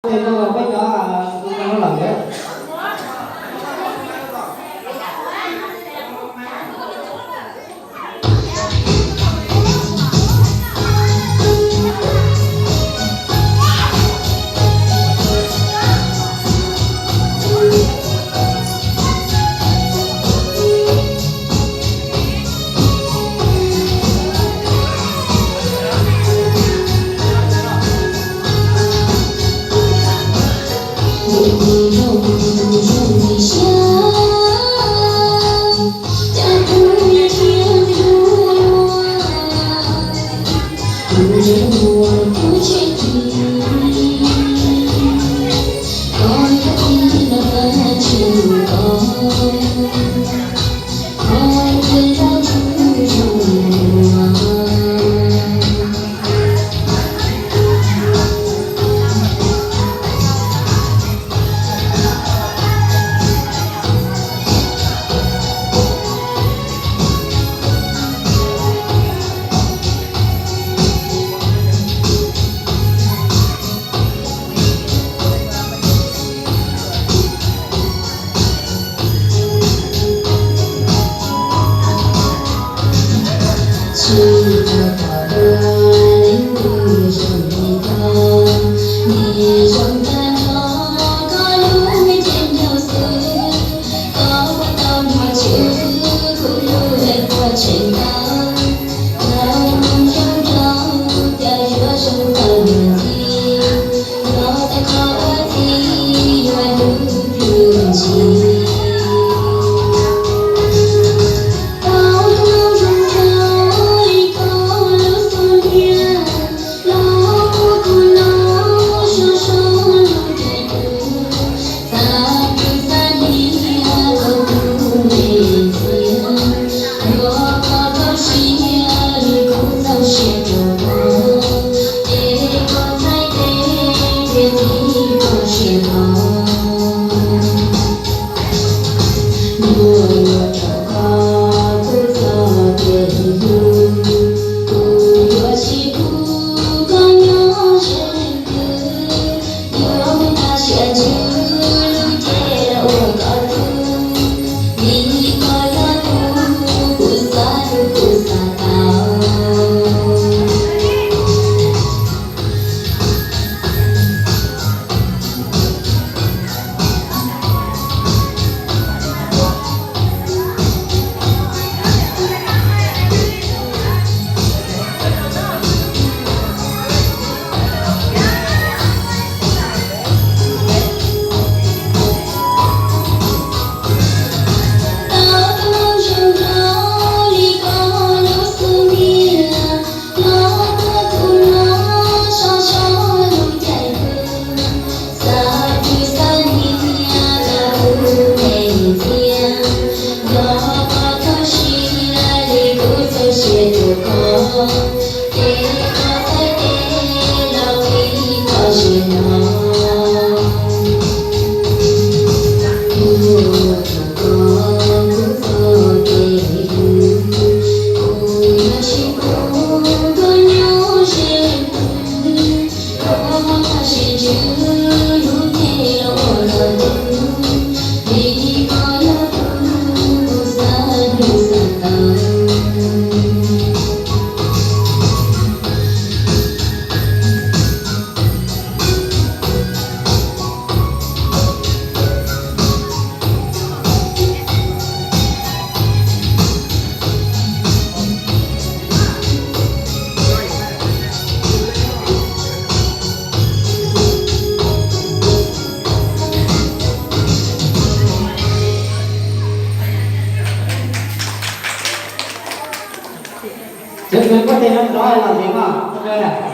Peb cov, peb cov, tus no lawm. Tus ntxim hlub tus zoo ntxim siab, cas kuv yuav dhia ntxiv hlub hlub, tus zoo muaj lub kub tsheb ci, koj yog txiv los tag ntsig koj, koj ua ib tug zoo muaj. Tsis tau pom dua leej twg zoo li koj, nws zoo tag nrho koj lub cev nraug xwb. Koj puas tau hnov tswv kuv lub npe puas tseem tau, tau zoo nraug cas yuav zoo tau luag ntxhi, yog tau koj ua txiv yuav hlub plhws ntshis. Tau tus zoo nraug li koj lub xub ntiag, los ua kuv lub zoo zoo lub caij ntuj, xav pw xav niam koj tus me ntxhiab. Yog koj txaus siab li kuv txaus siab rau koj, ces koj txhais tes thiab txib koj siab hlo. Nyuaj nyuaj rau koj kuv txoj kev hlub, kuv yuav tsis pub koj nyob ze leej twg. Yuav muab tag sia ntsws lub cev los ua koj tug, vim koj yog tug kuv xav hlub kuv xav tau. Tau tus zoo nraug li koj lub xub ntiag, los ua kuv lub zoo zoo lub caij ntuj, xav pw xav niam koj tus me ntxhiab. Yog koj txaus siab li kuv txaus siab rau koj, ces koj txhais tes los qhib koj siab hlo. Nyuaj nyuaj rau koj kuv txoj kev hlub, kuv yuav tsis pub koj nyob ze leej twg. Yuav muab tag sia ntsws lub cev los ua koj tug, vim koj yog tug kuv xav hlub xav tau. Ces kuv tej no rov los ntxiv mas, ok.